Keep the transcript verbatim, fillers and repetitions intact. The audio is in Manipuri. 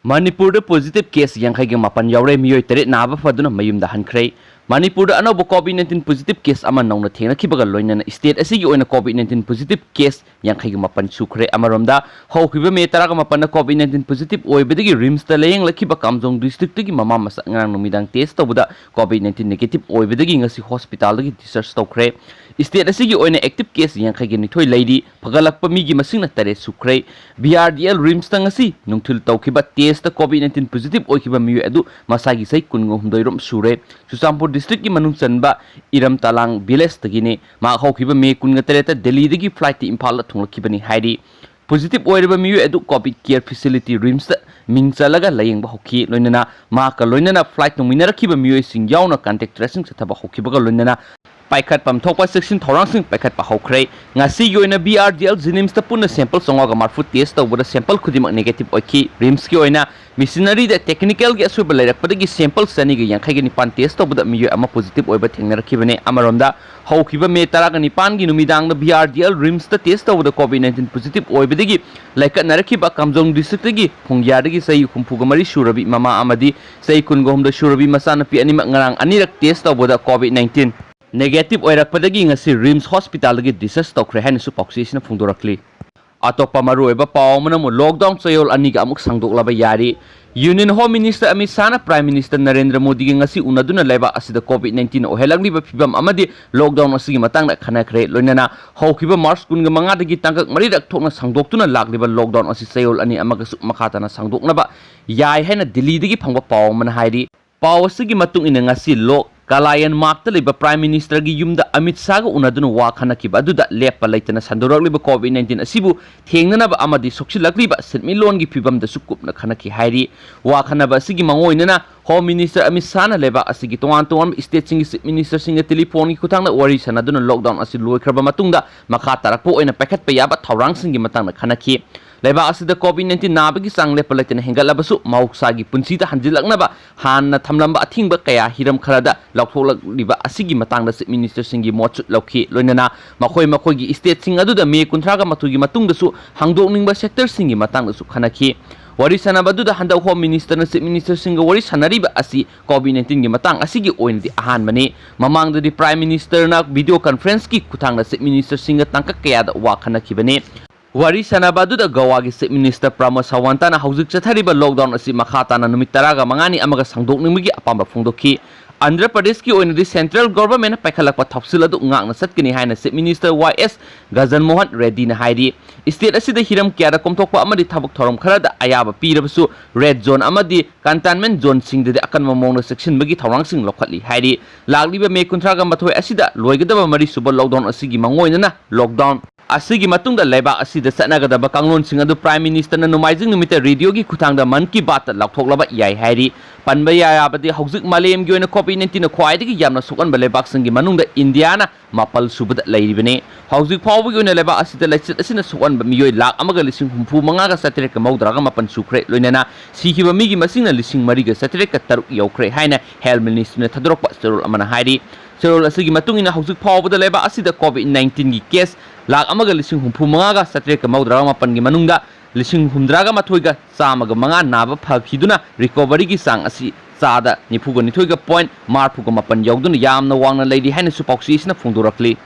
ꯃꯅꯤꯄꯨꯔꯗ positive case ꯌꯥꯡꯈꯩꯒ ꯃꯥꯄꯟ ꯌꯥꯎꯔꯦ꯫ ꯃꯤꯑꯣꯏ ꯇꯔꯦꯠ ꯅꯥꯕ ꯐꯗꯨꯅ ꯃꯌꯨꯝꯗ ꯍꯟꯈ꯭ꯔꯦ꯫ ꯃꯅꯤꯄꯨꯔꯗ ꯑꯅꯧꯕ COVID nineteen positive case ꯑꯃ ꯅꯧꯅ ꯊꯦꯡꯅꯈꯤꯕꯒ ꯂꯣꯏꯅꯅ state ꯑꯁꯤꯒꯤ ꯑꯣꯏꯅ COVID nineteen positive case ꯌꯥꯡꯈꯩꯒ ꯃꯥꯄꯟ ꯁꯨꯈ꯭ꯔꯦ꯫ ꯑꯃꯔꯣꯝꯗ, ꯍꯧꯈꯤꯕ May ꯇꯔꯥꯒ ꯃꯥꯄꯟꯗ COVID nineteen positive ꯑꯣꯏꯕꯗꯒꯤ RIMSꯇ ꯂꯥꯌꯦꯡꯂꯛꯈꯤꯕ ꯀꯥꯝꯖꯣꯡ districtꯀꯤ ꯃꯃꯥ ꯃꯆꯥ ꯉꯔꯥꯡ ꯅꯨꯃꯤꯗꯥꯡ test ꯇꯧꯕꯗ COVID nineteen negative ꯑꯣꯏꯕꯗꯒꯤ ꯉꯁꯤ hospitalꯗꯒꯤ discharge ꯇꯧꯈ꯭ꯔꯦ꯫ State ꯑꯁꯤꯒꯤ ꯑꯣꯏꯅ active case ꯌꯥꯡꯈꯩꯒ ꯅꯤꯊꯣꯏ ꯂꯩꯔꯤ꯫ ꯐꯒꯠꯂꯛꯄ ꯃꯤꯒꯤ ꯃꯁꯤꯡꯅ ꯇꯔꯦꯠ ꯁꯨꯈ꯭ꯔꯦ꯫ BRDL RIMSꯇ ꯉꯁꯤ ꯅꯨꯡꯊꯤꯜ ꯇꯧꯈꯤꯕ testꯇ COVID nineteen positive ꯑꯣꯏꯈꯤꯕ ꯃꯤꯑꯣꯏ ꯑꯗꯨ ꯃꯁꯥꯒꯤ ꯆꯍꯤ ꯀꯨꯟꯒ ꯍꯨꯝꯗꯣꯏ ꯔꯣꯝ ꯁꯨꯔꯦ꯫ ꯆꯨꯔꯆꯥꯟꯄꯨꯔ districtꯀꯤ ꯃꯅꯨꯡ ꯆꯟꯕ ꯏꯔꯝ ꯇꯂꯥꯡ villageꯇꯒꯤꯅꯤ꯫ ꯃꯍꯥꯛ ꯍꯧꯈꯤꯕ May ꯀꯨꯟꯒ ꯇꯔꯦꯠꯇ ꯗꯦꯜꯂꯤꯗꯒꯤ flightꯇ ꯏꯝꯐꯥꯜꯗ ꯊꯨꯡꯂꯛꯈꯤꯕꯅꯤ ꯍꯥꯏꯔꯤ꯫ Positive ꯑꯣꯏꯔꯕ ꯃꯤꯑꯣꯏ ꯑꯗꯨ COVID care facility RIMSꯇ ꯃꯤꯡ ꯆꯜꯂꯒ ꯂꯥꯌꯦꯡꯕ ꯍꯧꯈꯤ꯫ ꯂꯣꯏꯅꯅ ꯃꯍꯥꯛꯀ ꯂꯣꯏꯅꯅ flight ꯇꯣꯡꯃꯤꯟꯅꯔꯛꯈꯤꯕ ꯃꯤꯑꯣꯏꯁꯤꯡ ꯌꯥꯎꯅ contact tracing ꯆꯠꯊꯕ ꯍꯧꯈꯤꯕꯒ ꯂꯣꯏꯅꯅ ꯄꯥꯏꯈꯠꯐꯝ ꯊꯣꯛꯄ ꯆꯦꯛꯁꯤꯟ ꯊꯧꯔꯥꯡꯁꯤꯡ ꯄꯥꯏꯈꯠꯄ ꯍꯧꯈ꯭ꯔꯦ꯫ ꯉꯁꯤꯒꯤ ꯑꯣꯏꯅ BRDL JNIMSꯇ ꯄꯨꯟꯅ sample ꯆꯥꯝꯃꯉꯥꯒ ꯃꯔꯤꯐꯨ test ꯇꯧꯕꯗ sample ꯈꯨꯗꯤꯡꯃꯛ negative ꯑꯣꯏꯈꯤ꯫ RIMSꯀꯤ ꯑꯣꯏꯅ machineryꯗ technicalꯒꯤ ꯑꯁꯣꯏꯕ ꯂꯩꯔꯛꯄꯗꯒꯤ sample ꯆꯅꯤꯒ ꯌꯥꯡꯈꯩꯒ ꯅꯤꯄꯥꯟ test ꯇꯧꯕꯗ ꯃꯤꯑꯣꯏ ꯑꯃ positive ꯑꯣꯏꯕ ꯊꯦꯡꯅꯔꯛꯈꯤꯕꯅꯤ꯫ ꯑꯃꯔꯣꯝꯗ, ꯍꯧꯈꯤꯕ May ꯇꯔꯥꯒ ꯅꯤꯄꯥꯟꯒꯤ ꯅꯨꯃꯤꯗꯥꯡꯗ BRDL RIMSꯇ test ꯇꯧꯕꯗ COVID nineteen positive ꯑꯣꯏꯕꯗꯒꯤ ꯂꯥꯏꯀꯠꯅꯔꯛꯈꯤꯕ ꯀꯥꯝꯖꯣꯡ districtꯇꯒꯤ ꯐꯨꯡꯌꯥꯗꯒꯤ ꯆꯍꯤ ꯍꯨꯝꯐꯨꯒ ꯃꯔꯤ ꯁꯨꯔꯕꯤ ꯃꯃꯥ ꯑꯃꯗꯤ ꯆꯍꯤ ꯀꯨꯟꯒ ꯍꯨꯝꯗꯣꯏ ꯁꯨꯔꯕꯤ ꯃꯆꯥꯅꯨꯄꯤ ꯑꯅꯤꯃꯛ ꯉꯔꯥꯡ ꯑꯅꯤꯔꯛ test ꯇꯧꯕꯗ COVID nineteen negative ꯑꯣꯏꯔꯛꯄꯗꯒꯤ ꯉꯁꯤ RIMS hospitalꯗꯒꯤ discharge ꯇꯧꯈ꯭ꯔꯦ ꯍꯥꯏꯅꯁꯨ ꯄꯥꯎꯆꯦꯁꯤꯅ ꯐꯣꯡꯗꯣꯔꯛꯂꯤ꯫ ꯑꯇꯣꯞꯄ ꯃꯔꯨꯑꯣꯏꯕ ꯄꯥꯎ ꯑꯃꯅ ꯑꯃꯨꯛ lockdown ꯆꯌꯣꯜ ꯑꯅꯤꯒ ꯑꯃꯨꯛ ꯁꯥꯡꯗꯣꯛꯂꯕ ꯌꯥꯔꯤ꯫ Union Home Minister Amit ꯁꯥꯍꯅ Prime Minister Narendra ꯃꯣꯗꯤꯒ ꯉꯁꯤ ꯎꯅꯗꯨꯅ ꯂꯩꯕꯥꯛ ꯑꯁꯤꯗ COVID nineteen ꯑꯣꯏꯍꯜꯂꯛꯂꯤꯕ ꯐꯤꯕꯝ ꯑꯃꯗꯤ lockdown ꯑꯁꯤꯒꯤ ꯃꯇꯥꯡꯗ ꯈꯟꯅꯈ꯭ꯔꯦ꯫ ꯂꯣꯏꯅꯅ ꯍꯧꯈꯤꯕ March ꯀꯨꯟꯒ ꯃꯉꯥꯗꯒꯤ ꯇꯥꯡꯀꯛ ꯃꯔꯤꯔꯛ ꯊꯣꯛꯅ ꯁꯥꯡꯗꯣꯛꯇꯨꯅ ꯂꯥꯛꯂꯤꯕ lockdown ꯑꯁꯤ ꯆꯌꯣꯜ ꯑꯅꯤ ꯑꯃꯒꯁꯨ ꯃꯈꯥ ꯇꯥꯅ ꯁꯥꯡꯗꯣꯛꯅꯕ ꯌꯥꯏ ꯍꯥꯏꯅ ꯗꯤꯜꯂꯤꯗꯒꯤ ꯐꯪꯕ ꯄꯥꯎ ꯑꯃꯅ ꯍꯥꯏꯔꯤ꯫ ꯄꯥꯎ ꯑꯁꯤꯒꯤ ꯃꯇꯨꯡ ꯏꯟꯅ ꯉꯁꯤ ꯂꯣꯛ ꯀꯂꯥꯌꯟ ꯃꯥꯔꯒꯇ ꯂꯩꯕ Prime Ministerꯒꯤ ꯌꯨꯝꯗ ꯑꯃꯤꯠ ꯁꯥꯍꯒ ꯎꯅꯗꯨꯅ ꯋꯥ ꯈꯟꯅꯈꯤꯕ ꯑꯗꯨꯗ ꯂꯦꯞꯄ ꯂꯩꯇꯅ ꯁꯟꯗꯣꯔꯛꯂꯤꯕ COVID nineteen ꯑꯁꯤꯕꯨ ꯊꯦꯡꯅꯅꯕ ꯑꯃꯗꯤ ꯁꯣꯛꯆꯤꯜꯂꯛꯂꯤꯕ ꯁꯦꯟꯃꯤꯠꯂꯣꯟꯒꯤ ꯐꯤꯕꯝꯗꯁꯨ ꯀꯨꯞꯅ ꯈꯟꯅꯈꯤ ꯍꯥꯏꯔꯤ꯫ ꯋꯥ ꯈꯟꯅꯕ ꯑꯁꯤꯒꯤ ꯃꯥꯡꯑꯣꯏꯅꯅ Home Minister ꯑꯃꯤꯠ ꯁꯥꯍꯅ ꯂꯩꯕꯥꯛ ꯑꯁꯤꯒꯤ ꯇꯣꯉꯥꯟ ꯇꯣꯉꯥꯟꯕ stateꯁꯤꯡꯒꯤ Chief Ministerꯁꯤꯡꯒ telephoneꯒꯤ ꯈꯨꯠꯊꯥꯡꯗ ꯋꯥꯔꯤ ꯁꯥꯟꯅꯗꯨꯅ lockdown ꯑꯁꯤ ꯂꯣꯏꯈ꯭ꯔꯕ ꯃꯇꯨꯡꯗ ꯃꯈꯥ ꯇꯥꯔꯛꯄ ꯑꯣꯏꯅ ꯄꯥꯏꯈꯠꯄ ꯌꯥꯕ ꯊꯧꯔꯥꯡꯁꯤꯡꯒꯤ ꯃꯇꯥꯡꯗ ꯈꯟꯅꯈꯤ꯫ ꯂꯩꯕꯥꯛ ꯑꯁꯤꯗ COVID nineteen ꯅꯥꯕꯒꯤ ꯆꯥꯡ ꯂꯦꯞꯄ ꯂꯩꯇꯅ ꯍꯦꯟꯒꯠꯂꯕꯁꯨ ꯃꯍꯧꯁꯥꯒꯤ ꯄꯨꯟꯁꯤꯗ ꯍꯟꯖꯤꯜꯂꯛꯅꯕ ꯍꯥꯟꯅ ꯊꯝꯂꯝꯕ ꯑꯊꯤꯡꯕ ꯀꯌꯥ ꯍꯤꯔꯝ ꯈꯔꯗ ꯂꯧꯊꯣꯛꯂꯛꯂꯤꯕ ꯑꯁꯤꯒꯤ ꯃꯇꯥꯡꯗ Chief Ministerꯁꯤꯡꯒꯤ ꯃꯣꯠꯁꯨ ꯂꯧꯈꯤ꯫ ꯂꯣꯏꯅꯅ ꯃꯈꯣꯏ ꯃꯈꯣꯏꯒꯤ stateꯁꯤꯡ ꯑꯗꯨꯗ May ꯀꯨꯟꯊ꯭ꯔꯥꯒ ꯃꯥꯊꯣꯏꯒꯤ ꯃꯇꯨꯡꯗꯁꯨ ꯍꯥꯡꯗꯣꯛꯅꯤꯡꯕ sectorꯁꯤꯡꯒꯤ ꯃꯇꯥꯡꯗꯁꯨ ꯈꯟꯅꯈꯤ꯫ ꯋꯥꯔꯤ ꯁꯥꯟꯅꯕ ꯑꯗꯨꯗ ꯍꯟꯗꯛ Home Minister ꯅ Chief Minister ꯁꯤꯡꯒ ꯋꯥꯔꯤ ꯁꯥꯟꯅꯔꯤꯕ ꯑꯁꯤ COVID nineteen ꯒꯤ ꯃꯇꯥꯡ ꯑꯁꯤꯒꯤ ꯑꯣꯏꯅꯗꯤ ꯑꯍꯥꯟꯕꯅꯤ꯫ ꯃꯃꯥꯡꯗꯗꯤ Prime Minister ꯅ video conference ꯀꯤ ꯈꯨꯠꯊꯥꯡꯗ Chief Minister ꯁꯤꯡꯒ ꯇꯥꯡꯀꯛ ꯀꯌꯥꯗ ꯋꯥ ꯈꯟꯅꯈꯤꯕꯅꯤ꯫ ꯋꯥꯔꯤ ꯁꯥꯟꯅꯕ ꯑꯗꯨꯗ ꯒꯋꯥꯒꯤ Chief Minister ꯄ꯭ꯔꯃꯣꯗ ꯁꯥꯋꯟꯇꯅ ꯍꯧꯖꯤꯛ ꯆꯠꯊꯔꯤꯕ lockdown ꯑꯁꯤ ꯃꯈꯥ ꯇꯥꯅ ꯅꯨꯃꯤꯠ ꯇꯔꯥꯒ ꯃꯉꯥꯅꯤ ꯑꯃꯒ ꯁꯥꯡꯗꯣꯛꯅꯤꯡꯕꯒꯤ ꯑꯄꯥꯝꯕ ꯐꯣꯡꯗꯣꯛꯈꯤ꯫ ꯑꯟꯙ꯭ꯔ ꯄ꯭ꯔꯗꯦꯁꯀꯤ ꯑꯣꯏꯅꯗꯤ central government ꯅ ꯄꯥꯏꯈꯠꯂꯛꯄ ꯊꯧꯁꯤꯜ ꯑꯗꯨ ꯉꯥꯛꯅ ꯆꯠꯀꯅꯤ ꯍꯥꯏꯅ Chief Minister ꯋꯥꯏ ꯑꯦꯁ ꯒꯖꯟ ꯃꯣꯍꯟ ꯔꯦꯗꯗꯤꯅ ꯍꯥꯏꯔꯤ꯫ State ꯑꯁꯤꯗ ꯍꯤꯔꯝ ꯀꯌꯥꯗ ꯀꯣꯝꯊꯣꯛꯄ ꯑꯃꯗꯤ ꯊꯕꯛ ꯊꯧꯔꯝ ꯈꯔꯗ ꯑꯌꯥꯕ ꯄꯤꯔꯕꯁꯨ, red zone ꯑꯃꯗꯤ containment zone ꯁꯤꯡꯗꯗꯤ ꯑꯀꯟꯕ ꯃꯑꯣꯡꯗ ꯆꯦꯛꯁꯤꯟꯕꯒꯤ ꯊꯧꯔꯥꯡꯁꯤꯡ ꯂꯧꯈꯠꯂꯤ ꯍꯥꯏꯔꯤ꯫ ꯂꯥꯛꯂꯤꯕ ꯃꯦ ꯀꯨꯟꯊ꯭ꯔꯥꯒ ꯃꯥꯊꯣꯏ ꯑꯁꯤꯗ ꯂꯣꯏꯒꯗꯕ ꯃꯔꯤꯁꯨꯕ lockdown ꯑꯁꯤꯒꯤ ꯃꯥꯡꯑꯣꯏꯅꯅ lockdown ꯑꯁꯤꯒꯤ ꯃꯇꯨꯡꯗ ꯂꯩꯕꯥꯛ ꯑꯁꯤꯗ ꯆꯠꯅꯒꯗꯕ ꯀꯥꯡꯂꯣꯟꯁꯤꯡ ꯑꯗꯨ Prime Minister ꯅ ꯅꯣꯡꯃꯥꯏꯖꯤꯡ ꯅꯨꯃꯤꯠꯇ radio ꯒꯤ ꯈꯨꯠꯊꯥꯡꯗ ꯃꯟ ꯀꯤ ꯕꯥꯠꯇ ꯂꯥꯎꯊꯣꯛꯂꯕ ꯌꯥꯏ ꯍꯥꯏꯔꯤ꯫ ꯄꯟꯕ ꯌꯥꯕꯗꯤ, ꯍꯧꯖꯤꯛ ꯃꯥꯂꯦꯝꯒꯤ ꯑꯣꯏꯅ COVID nineteen ꯅ ꯈ꯭ꯋꯥꯏꯗꯒꯤ ꯌꯥꯝꯅ ꯁꯣꯛꯍꯟꯕ ꯂꯩꯕꯥꯛꯁꯤꯡꯒꯤ ꯃꯅꯨꯡꯗ ꯏꯟꯗꯤꯌꯥꯅ ꯃꯥꯄꯜ ꯁꯨꯕꯗ ꯂꯩꯔꯤꯕꯅꯤ꯫ ꯍꯧꯖꯤꯛ ꯐꯥꯎꯕꯒꯤ ꯑꯣꯏꯅ ꯂꯩꯕꯥꯛ ꯑꯁꯤꯗ ꯂꯥꯏꯆꯠ ꯑꯁꯤꯅ ꯁꯣꯛꯍꯟꯕ ꯃꯤꯑꯣꯏ ꯂꯥꯈ ꯑꯃꯒ ꯂꯤꯁꯤꯡ ꯍꯨꯝꯐꯨ ꯃꯉꯥꯒ ꯆꯥꯇ꯭ꯔꯦꯠꯀ ꯃꯧꯗ꯭ꯔꯥꯒ ꯃꯥꯄꯟ ꯁꯨꯈ꯭ꯔꯦ, ꯂꯣꯏꯅꯅ ꯁꯤꯈꯤꯕ ꯃꯤꯒꯤ ꯃꯁꯤꯡꯅ ꯂꯤꯁꯤꯡ ꯃꯔꯤꯒ ꯆꯥꯇ꯭ꯔꯦꯠꯀ ꯇꯔꯨꯛ ꯌꯧꯈ꯭ꯔꯦ ꯍꯥꯏꯅ Health Ministry ꯅ ꯊꯥꯗꯣꯔꯛꯄ ꯆꯦꯔꯣꯜ ꯑꯃꯅ ꯍꯥꯏꯔꯤ꯫ ꯆꯦꯔꯣꯜ ꯑꯁꯤꯒꯤ ꯃꯇꯨꯡ ꯏꯟꯅ, ꯍꯧꯖꯤꯛ ꯐꯥꯎꯕꯗ ꯂꯩꯕꯥꯛ ꯑꯁꯤꯗ COVID nineteen ꯒꯤ case ꯂꯥꯈ ꯑꯃꯒ ꯂꯤꯁꯤꯡ ꯍꯨꯝꯐꯨ ꯃꯉꯥꯒ ꯆꯥꯇ꯭ꯔꯦꯠꯀ ꯃꯧꯗ꯭ꯔꯥ ꯃꯥꯄꯟꯒꯤ ꯃꯅꯨꯡꯗ ꯂꯤꯁꯤꯡ ꯍꯨꯝꯗ꯭ꯔꯥꯒ ꯃꯥꯊꯣꯏꯒ ꯆꯥꯝꯃꯒ ꯃꯉꯥ ꯅꯥꯕ ꯐꯈꯤꯗꯨꯅ recovery ꯒꯤ ꯆꯥꯡ ꯑꯁꯤ ꯆꯥꯗ ꯅꯤꯐꯨꯒ ꯅꯤꯊꯣꯏꯒ point ꯃꯔꯤꯐꯨꯒ ꯃꯥꯄꯟ ꯌꯧꯗꯨꯅ ꯌꯥꯝꯅ ꯋꯥꯡꯅ ꯂꯩꯔꯤ ꯍꯥꯏꯅꯁꯨ ꯄꯥꯎꯆꯦ ꯑꯁꯤꯅ ꯐꯣꯡꯗꯣꯔꯛꯂꯤ꯫